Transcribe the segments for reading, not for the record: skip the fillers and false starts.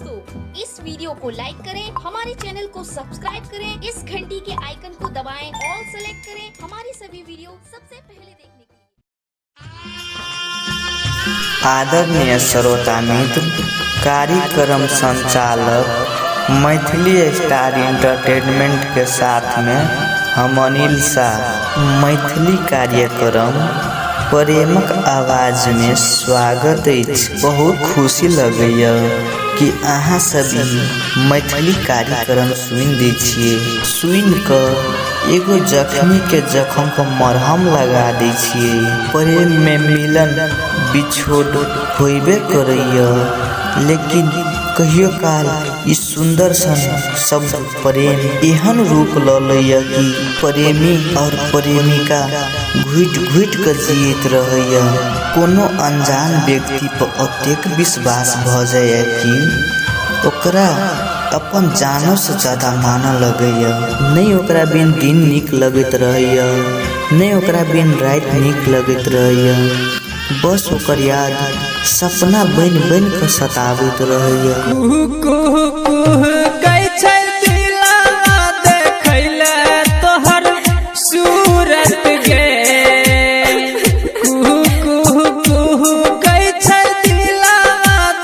दोस्तों, इस वीडियो को लाइक करें, हमारे चैनल को सब्सक्राइब करें, इस घंटी के आइकन को दबाएं, ऑल सेलेक्ट करें हमारी सभी वीडियो सबसे पहले देखने के लिए। आदरणीय श्रोता मित्र, कार्यक्रम संचालक मैथिली स्टार इंटरटेनमेंट के साथ में हम अनिल शाह मैथिली कार्यक्रम प्रेमक आवाज में स्वागत अछि। बहुत खुशी लगैया कि अहाँ सब ई मैथिली कार्यक्रम सुनि दै छियै। सुनि कऽ एगो जख्मी के जख्म पर मरहम लगा दै छियै। प्रेम में मिलन बिछोड़ होबे करैया, लेकिन कहियो काल ई सुंदर सन शब्द प्रेम एहन रूप लऽ लैया कि प्रेमी और प्रेमिका घुटि घुटि कऽ जियैत रहैया। कोनो अनजान व्यक्ति पर ओतेक विश्वास भऽ जाइया कि ओकरा अपन जानो से ज्यादा मानऽ लगैया। नहि ओकरा बिन दिन नीक लगैत रहैया, नहि ओकरा बिन राति नीक लगैत रहैया। बस ओकर याद सपना बनि बनि कऽ सताबैत रहैया। कुहू कुहू कुहू कहै छै दिलवा देखैले तोहर सूरत गे। कुहू कुहू कुहू कहै छै दिलवा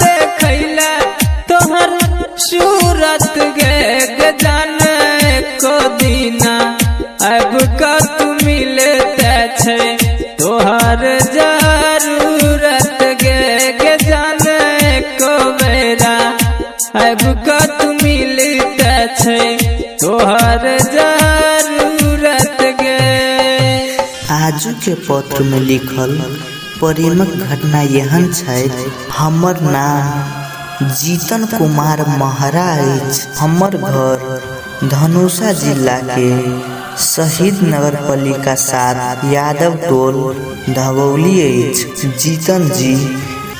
देखैले तोहर सूरत गे। गे जाने को दिना अब कतू मिलते छै तोहर जरूरत गे। गे जाने को बेरा अब कतू मिलते छै तोहर जरूरत गे। आजू के पत्र में लिखल प्रेमक घटना एहन छै। हमर नाम जीतन कुमार महरा अछि। हमर घर धनुषा जिला के शहीद नगरपालिका 7 यादव टोल धबौली अछि। जीतन जी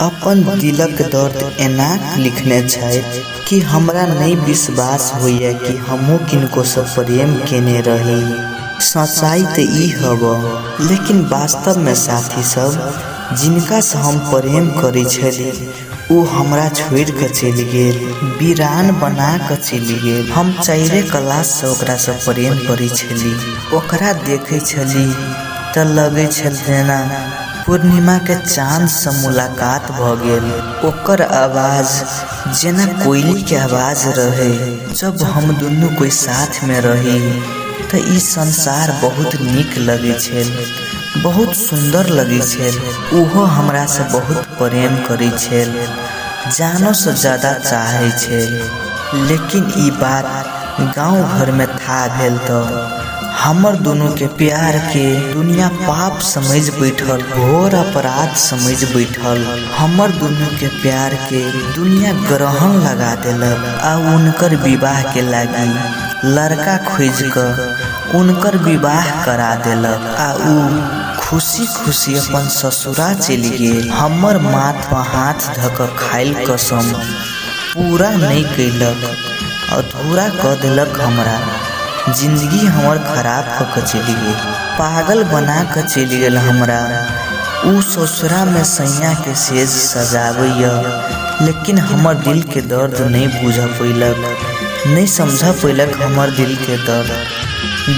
अपन दिलक दर्द एना लिखने छथि कि हमरा नहि विश्वास होइया कि हमहूँ किनको से प्रेम केने रही। सच्चाई तऽ ई हब, लेकिन वास्तव में साथी सब, जिनका से हम प्रेम करै छली ओ हमरा छोड़ि कऽ चलि गेल, वीरान बना कऽ चलि गेल। हम 4 क्लास से ओकरा से प्रेम करै छली। ओकरा देखै छली तऽ लगै छल जेना पूर्णिमा के चांद से मुलाकात भऽ गेल। ओकर आवाज जेना कोयली के आवाज रहे। जब हम दुनू कोई साथ में रही तऽ ई संसार बहुत नीक लगै छल, बहुत सुंदर लगै छल। ओहो हमरा से बहुत प्रेम करै छल, जानो से ज्यादा चाहै छल। लेकिन ई बात गांव घर में था भेल तऽ हमर दुनू के प्यार के दुनिया पाप समझ बैठल, घोर अपराध समझ बैठल। हमर दुनू के प्यार के दुनिया ग्रहण लगा देलक आ उनकर विवाह के लागी लड़का खोज कऽ उनकर विवाह करा देलक आ ऊ खुशी खुशी अपन ससुरा चलि गेल। हमर माथ पर हाथ धऽ कऽ खाइल कसम पूरा नहि कयलक, अधूरा कऽ देलक। हमरा जिंदगी हमर खराब कऽ कऽ चलि गेल, पागल बना कऽ चलि गेल हमरा। ऊ ससुरा में सैया के सेज सजाबैया, लेकिन हमर दिल के दर्द नहीं बुझ पैलक, नहीं समझ पैलक हमर दिल के दर्द।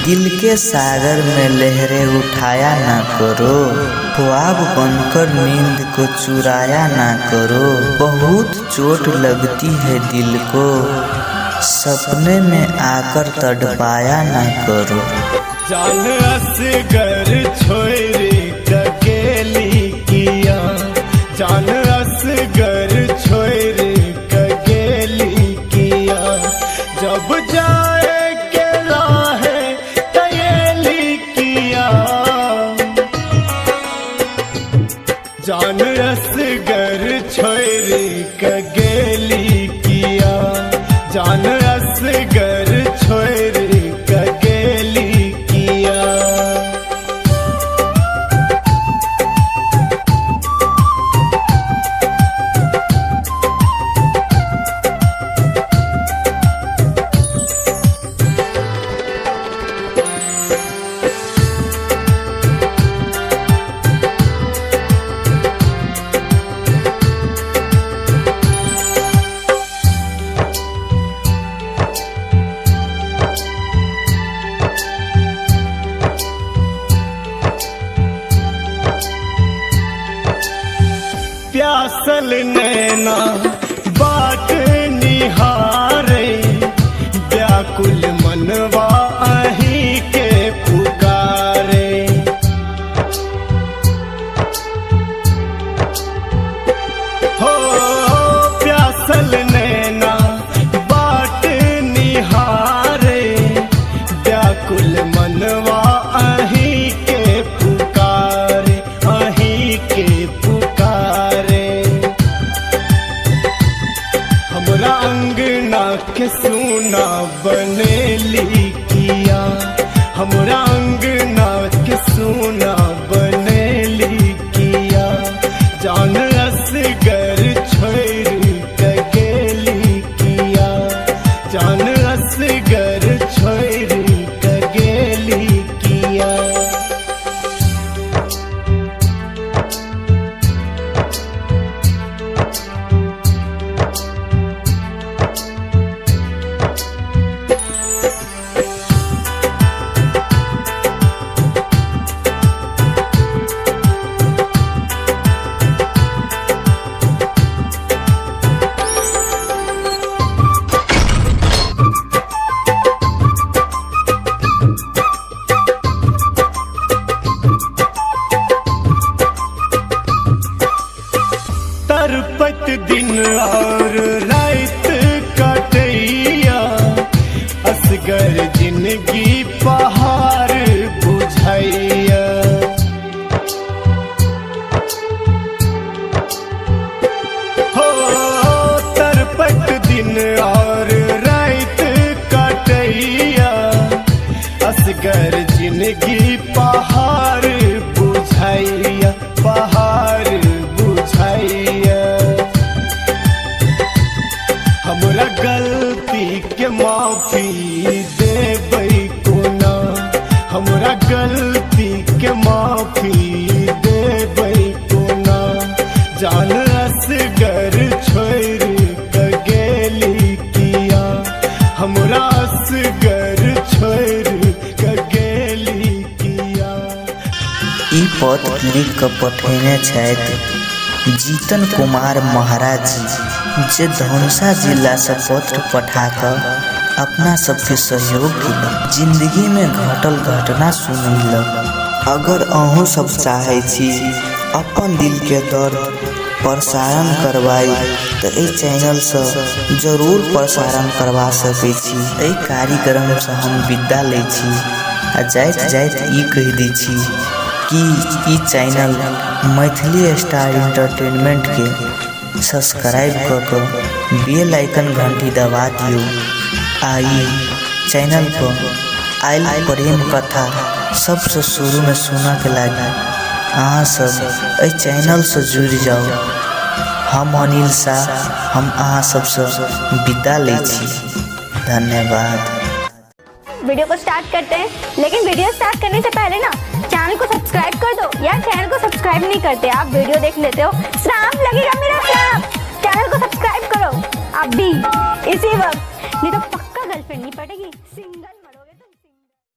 दिल के सागर में लहरें उठाया ना करो, ख्वाब बनकर नींद को चुराया ना करो। बहुत चोट लगती है दिल को, सपने में आकर तड़पाया ना करो। जान असगर छोड़ के गेली किया, जान असगर छोड़ के गेली किया। जब जाए के राहे तयली किया, जान असगर छोड़ के गेली किया, जान असगर छोड़ के गेली किया। प्यासल नैना बाट निहारे, व्याकुल मनवा अहीं के पुकारे। हो प्यासल नैना बाट निहारे, व्याकुल मनवा अहीं के पुकारे, अहीं के पुकारे। हमरा अंगना के सोना बनेली किया, हमरा अंगना के सोना बनेली किया। जान असगर छोड़ के गेली किया, जान असगर छोड़ के गेली किया। तरपत दिन और रात कटैया, असगर जिंदगी पहाड़ बुझैया। हो तरपत दिन और रात कटैया, असगर जिंदगी पहाड़ बुझैया, पहाड़ बुझैया। हमरा गलती के माफी देबै कोना, हमरा गलती के माफी देबै कोना। जान असगर छोड़ के गेली किया, हमरा असगर छोड़ के गेली किया। ई पत्र लिख कऽ पठेने छथि जीतन कुमार महाराज जी, जे धनुषा जिलासँ पत्र पठा कऽ अपना सबके सहयोग केलक, जिंदगीमे घटल घटना सुनैलक। अगर अहूँ सब चाहै छी अपन दिलके दर्द प्रसारण करवाई तऽ एहि चैनलसँ जरूर प्रसारण करवा सकै छी। एहि कार्यक्रमसँ हम विदा लै छी आ जाइत जाइत ई कहि दै छी कि ई चैनल मैथिली स्टार एंटरटेनमेंटके सब्सक्राइब कऽ कऽ बेल आइकन घंटी दबा दियौ आ ई चैनल पर आयल प्रेम कथा सबसँ शुरूमे सुनऽके लागि अहाँ सब एहि चैनलसँ जुड़ि जाउ। हम अनिल शाह, हम अहाँ सबसँ विदा लै छी। धन्यवाद। वीडियो को स्टार्ट करते हैं, लेकिन वीडियो स्टार्ट करने से पहले ना चैनल को सब्सक्राइब कर दो यार। चैनल को सब्सक्राइब नहीं करते आप, वीडियो देख लेते हो, श्राप लगेगा मेरा श्राप। चैनल को सब्सक्राइब करो अभी इसी वक्त, नहीं तो पक्का गर्लफ्रेंड नहीं पटेगी।